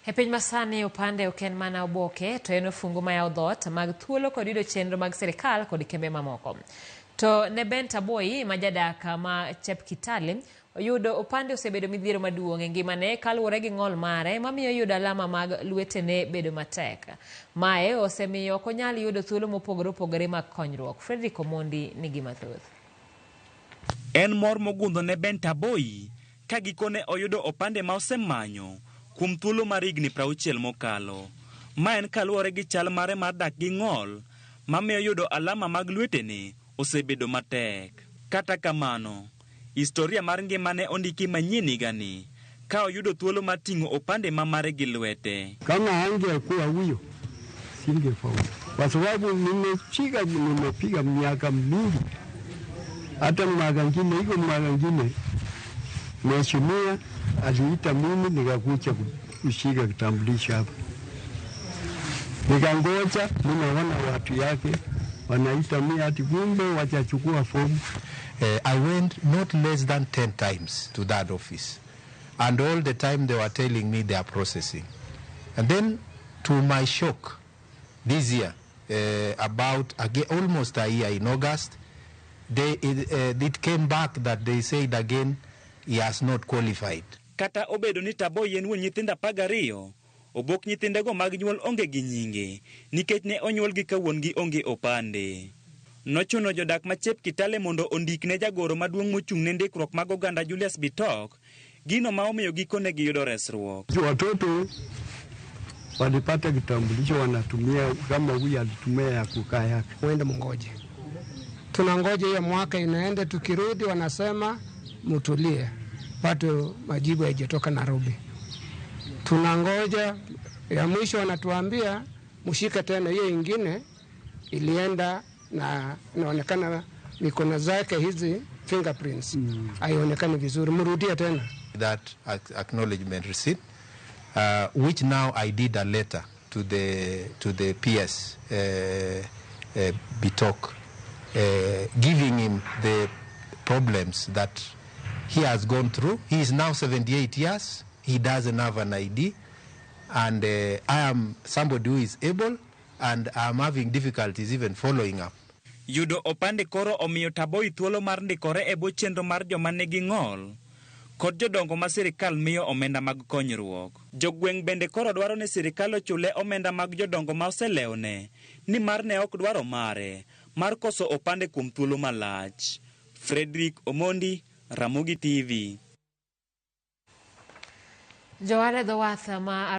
E piny masani opande ok en mana oboke to en ofungu mayawo dhoot mag thuolo kod yudo chenro mag sirikal kod kembe mamoko. To ne Ben Taboi ma jadak ma Chepkitale oyudo opande osebedo midhiero maduong' e ngimane kaluwore gi ng'ol mare mamiyo yudo alama mag lwetene bedo matek. Mae osemiyo ok onyal yudo thuolo mopogore opogore mag konyruok. Fredrick Omondi nigi mathoth. En mor mogundho ne Ben Taboi ka gikone oyudo opande ma osemanyo kuom thuolo mar higni 60 mokalo. Ma en kaluwore gi chal mare mar dak gi ng'ol mamiyo yudo alama mag lwetene osebedo matek. Kata kamano, historia mar ngimane ondiki manyien higani ka oyudo thuolo mar ting'o opande ma mare gi lwete. Kama angekuwa huyo singefaulu, kwa sababu nimeshika nimepiga miaka mingi, hata mwaka ngine iko mwaka ngine mheshimiwa aliita mimi nikakuja kushika kitambulisho hapa, nikangoja, ninaona watu yake wanaita mimi ati kumbe wachachukua fomu. I went not less than 10 times to that office. And all the time they were telling me they are processing. And then, to my shock, this year, about again, almost a year in August, it came back that they said again he has not qualified. Kata obedo ni Taboi en wuon nyithindo 12, obok nyithindego mag nyuol onge gi nyinge nikech ne onyuolgi ka wuon-gi onge opande. Nochuno jodak ma Chepkitale mondo ondik ne jagoro maduong' mochung' ne ndikruok mag oganda Julius Bitok, gino ma omiyo gikone giyudo resruok. Watoto walipata kitambulisho wanatumia kama huyu alitumia ya kukaa yake. Mwende mngoje, tunangoja hiyo mwaka inaenda, tukirudi wanasema mtulie, bado majibu haijatoka Nairobi. Tunangoja ya mwisho wanatuambia mshike tena, hiyo ingine ilienda na inaonekana mikono zake hizi fingerprints haionekani vizuri, mrudie tena. That acknowledgement receipt, which now I did a letter to the PS Bitok, giving him the problems that he has gone through. He is now 78 years. He doesn't have an ID, and I am somebody who is able, and I'm having difficulties even following up. Yudo opande koro omiyo Taboi thuolo mar ndikore e bwo chenro mar joma nigi ng'ol kod jodongo ma sirikal miyo omenda mag konyruok. Jogweng' bende koro dwaro ni sirikal ochule omenda mag jodongo ma oselewne nimar ne ok dwaro mare mar koso opande kuom thuolo malach. Frederick Omondi, Ramogi TV. Johala e dho wath ma